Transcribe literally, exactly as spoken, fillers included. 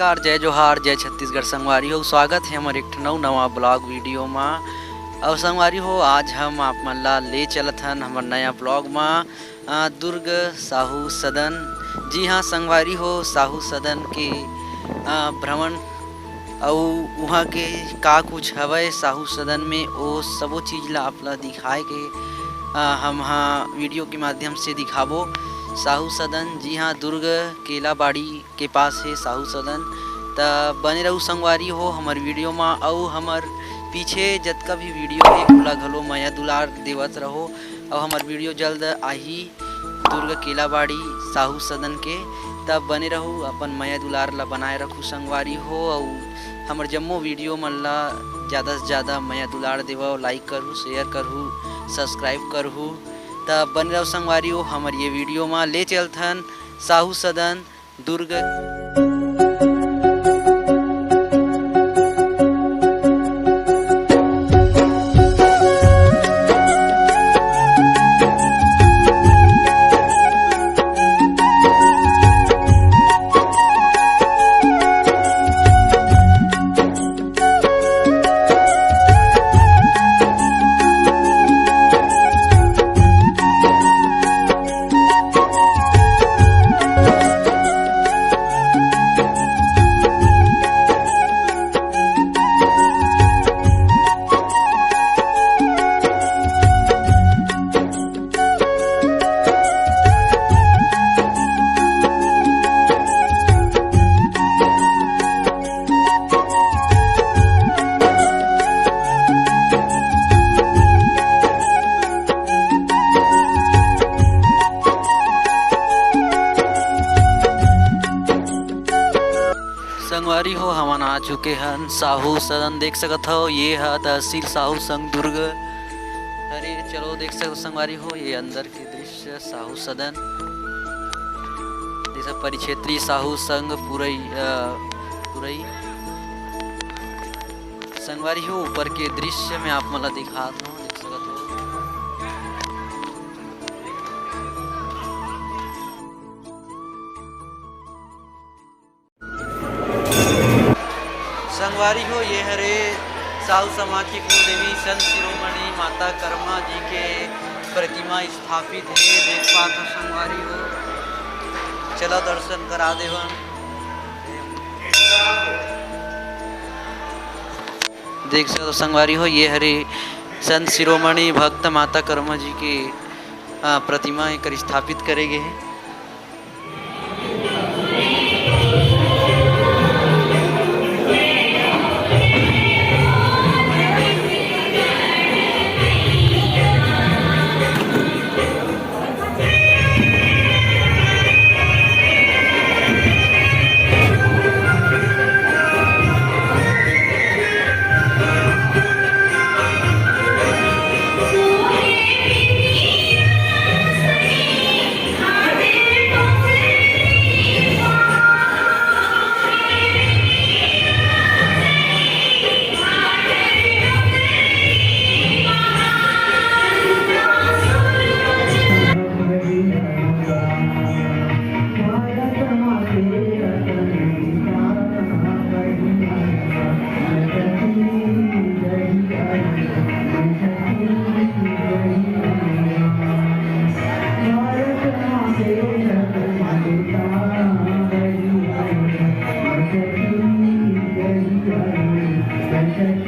नमस्कार, जय जोहार, जय छत्तीसगढ़ संगवारी हो। स्वागत हे हमर एक ठो नवा ब्लॉग वीडियो मा। अउ संगवारी हो, आज हम आप मन ला ले चलत हन हमर नया ब्लॉग मा, अ, दुर्ग साहू सदन। जी हाँ संगवारी हो, साहू सदन के, अ, भ्रमण अउ उहाँ के का कुछ हवय साहू सदन में, ओ सबो चीज ला आप ला दिखाए के, अ, हम हा वीडियो के माध्यम से दिखाबो। साहू सदन, जी हाँ, दुर्ग केलाबाड़ी के पास हे साहू सदन। त बने रहू संगवारी हो हमर वीडियो मा, अउ हमर पीछे जतका भी वीडियो हे ओला घलो मया दुलार देवत रहो, अउ हमर वीडियो जल्द आही दुर्ग केलाबाड़ी साहू सदन के। त बने रहू, अपन मया दुलार ला बनाए रखू संगवारी हो, अउ हमर जम्मो वीडियो मन ला जादा से जादा मया दुलार देवव, लाइक करहू, शेयर करहू, सब्सक्राइब करहू। त बने रहू संगवारी हो हमर ये वीडियो मा। ले चलथन साहू सदन दुर्ग। संगवारी हो, हमन आ चुके हन साहू सदन। देख सकत हव, ये ह तहसील साहू संघ दुर्ग हरे। चलो देख सकत संगवारी हो, ये अंदर के दृश्य साहू सदन, जैसा परिक्षेत्री साहू संघ पुरई, अ, पुरई। संगवारी हो, ऊपर के दृश्य में आप मन ला दिखात हूँ, देख सकत हो। संगवारी हो, ये हरे साहू समाज के कुल देवी संत शिरोमणि माता कर्मा जी के प्रतिमा स्थापित हे। देख पात हो संगवारी हो, चला दर्शन करा देवन। देख सकत हो संगवारी हो, ये हरे संत शिरोमणि भक्त माता कर्मा जी के, अ, प्रतिमा एकर स्थापित करे गे हे।